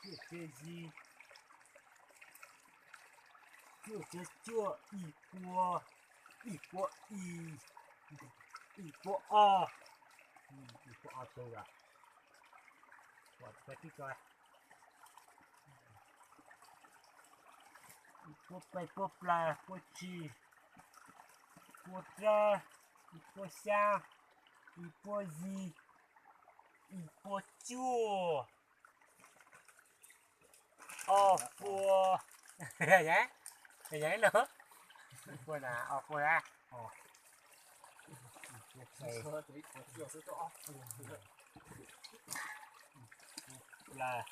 cuaj caum yim, cuaj caum cuaj, ib puas, ib puas ib, ib puas ob, ib puas ob tug lawm. Ib puas peb, puas plaub, puas tsib, puas rau, ib puas xya, ib puas yim, ib puas cuaj, ob puas, puas na, ob puas na, plaub,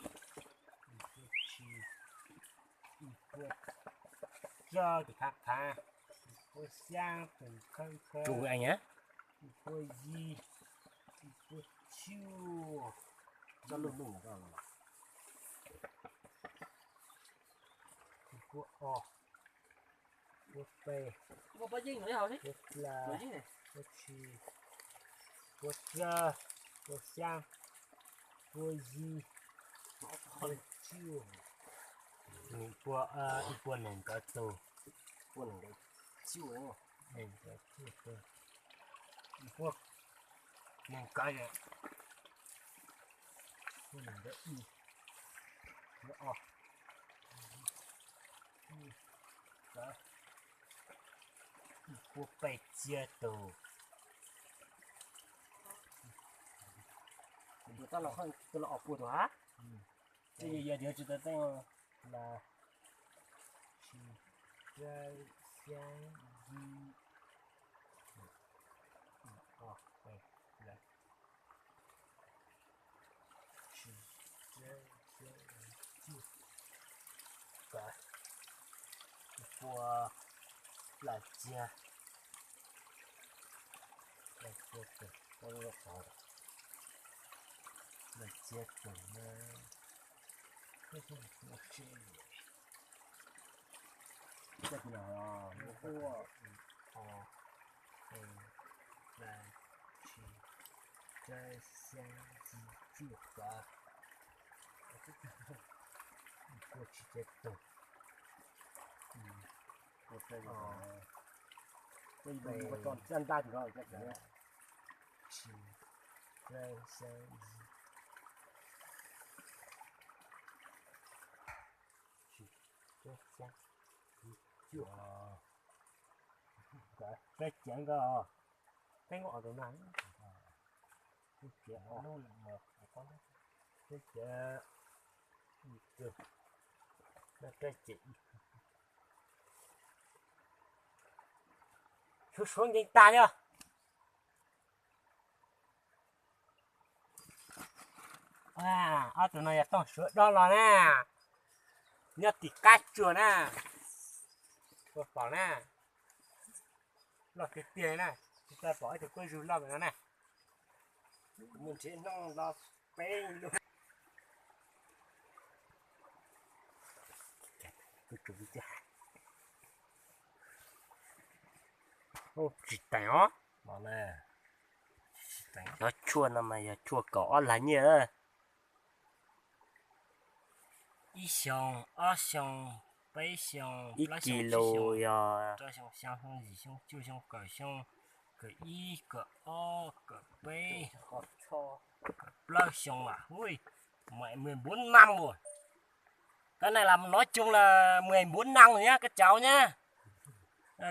tsib, ib puas rau, tus phav phav, ib puas xya, tus khawb khawb, ib puas yim, ib puas cuaj, ib puas ob, puas peb, puas plaub, puas tsib, puas rau, puas xya, puas yim, puas cuaj, ib puas nees nkaum tug, puas nees nkaum tug, ib puas nees nkaum, puas nees nkaum ib, puas ob, ib puas peb caug tug. Tus los ob puas tus hab. Ces yog tias tsis tau teeb los, tsis, rau, xya, yim, ob, peb, plaub, tsib, rau, xya, cuaj, kaum, ib puas plaub caug, plaub caug tug, plaub caug tug na. Ob, peb, plaub, tsib, rau, xya, yim, cuaj, kaum, ib puas tsib caug tug. Tsis, rau, xya, yim, cuaj, peb caug nkauj, peb nkauj ob tug na, peb caug, peb caug, ib tug, peb caug ib, suav suav nkees tag li. Ob tug no yog tooj suav dob los na, nyob tim qab tsuas na, ua pom na, loj tiag tiag na, tsis tau pom ib tug kuab zug loj no na. Mus nrhiav hnub los peb lub. Tsis teem os. Cov tshuaj no mas yog tshuaj kaum ob lag nyiaj. Ib xyoo, ob xyoo, peb xyoo, ib kis lus yog rau xyoo, xyoo, xyoo, yim xyoo, cuaj xyoo, kaum xyoo, kaum ib, kaum ob, kaum peb, kaum plaub xyoo mas hu, mười bốn năm rồi. Cái này là nói chung là mười bốn năm rồi nhá các cháu nhá.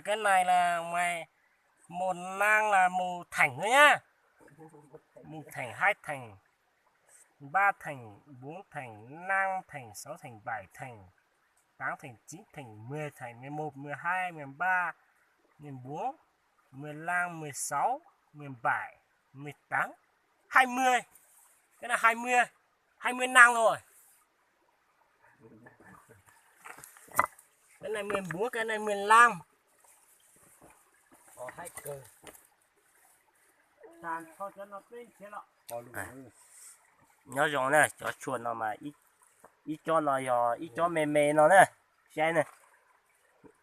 Cái này là mười một năm là mùa thảnh thôi nhá. Mùng thảnh, hai thảnh, ba thảnh, bốn thảnh, năm thảnh, sáu thảnh, bảy thảnh, tám thảnh, chín thảnh, mười thảnh, mười một, mười hai, mười ba, mười bốn, mười lăm, mười sáu, mười bảy, mười tám, hai mươi. Cái này hai mươi, hai mươi năm rồi. Cái này mười bốn, cái này mười lăm. Nyob zoo na, cov tshuaj no mas ib cob no yog ib cob me me no na, saib na,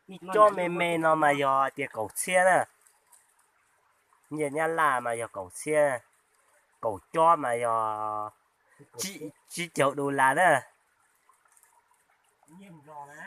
ib cob me me no mas yog tias kaum txhiab na, nyiaj Nyab Laj mas yog kaum txhiab, kaum cob mas yog tsib caug dollar na. Nyiag nplog na.